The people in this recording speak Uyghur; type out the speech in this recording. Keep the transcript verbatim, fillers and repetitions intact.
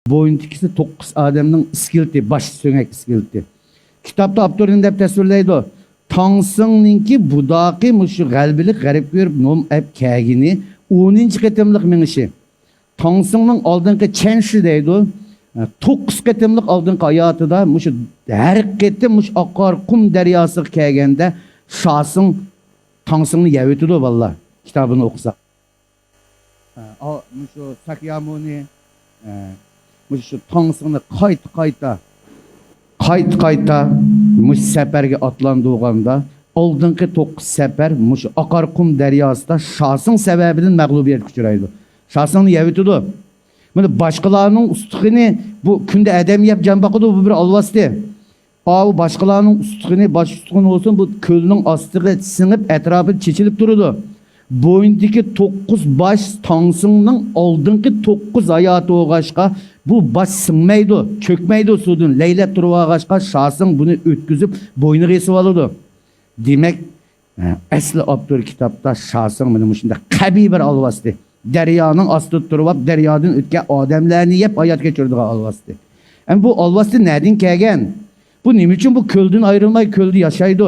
بوينىدىكىسى توققۇز ئادەمنىڭ ئىسكىلىتى، باش سۆڭەك ئىسكىلىتى. كىتابتا ئاپتور نېمە دەپ تەسۋىرلەيدۇ؟ تاڭسىڭنىڭكى بۇداقى مۇشۇ غەلىبىلىك غەربكە بېرىپ نوم ئەپ كەلگىنى، ئونىنچى قېتىملىق مېڭىشى. تاڭسىڭنىڭ ئالدىنقى چەنشى دەيدۇ، توققۇز قېتىملىق ئالدىنقى ھاياتىدا مۇشۇ ھەر قېتىم مۇشۇ ئاقار قۇم دەرياسىغا كەلگەندە شاسىڭ تاڭسىڭنى يەۋېتىدۇ، بالىلار. كىتابىنى ئوقۇسا. ئا، مۇشۇ ساكيامۇنى، ئە، مۇشۇ تاڭسىڭنى قايتا-قايتا، قايتا-قايتا مۇشۇ سەپەرگە ئاتلاندۇرغاندا، ئالدىنقى توققۇز سەپەر مۇشۇ ئاقار قۇم دەرياسىدا شاسىڭ سەۋەبىدىن مەغلۇبىيەتكە ئۇچرايدۇ. شاسىڭنى يەۋېتىدۇ. مانا باشقىلارنىڭ ئۇستىخىنى، بۇ كۈندە ئادەم يەپ جان باقىدۇ، بۇ بىر ئالۋاستى. ئاۋۇ باشقىلارنىڭ ئۇستىخىنى، باش ئۇستىخىنى بولسۇن، بۇ كۆلنىڭ ئاستىغا سىڭىپ، ئەتراپىدا چېچىلىپ تۇرىدۇ. بوينىدىكى توققۇز باش تاڭسىڭنىڭ ئالدىنقى توققۇز ھاياتى بولغاچقا، بۇ باش سىڭمەيدۇ، چۆكمەيدۇ سۇدىن، لەيلەپ تۇرۇۋالغاچقا، شاسىڭ بۇنى ئۆتكۈزۈپ، بوينىغا ئېسىۋالىدۇ. دېمەك، ئە، ئەسلى ئاپتور كىتابتا شاسىڭ مانا مۇشۇنداق قەبىھ بىر ئالۋاستى. دەريانىڭ ئاستىدا تۇرۇپ، دەريادىن ئۆتكەن ئادەملەرنى يەپ ھايات كەچۈرىدىغان ئالۋاستى. ئەمما بۇ ئالۋاستى نەدىن كەلگەن؟ بۇ نېمە ئۈچۈن بۇ كۆلدىن ئايرىلماي كۆلدە ياشايدۇ؟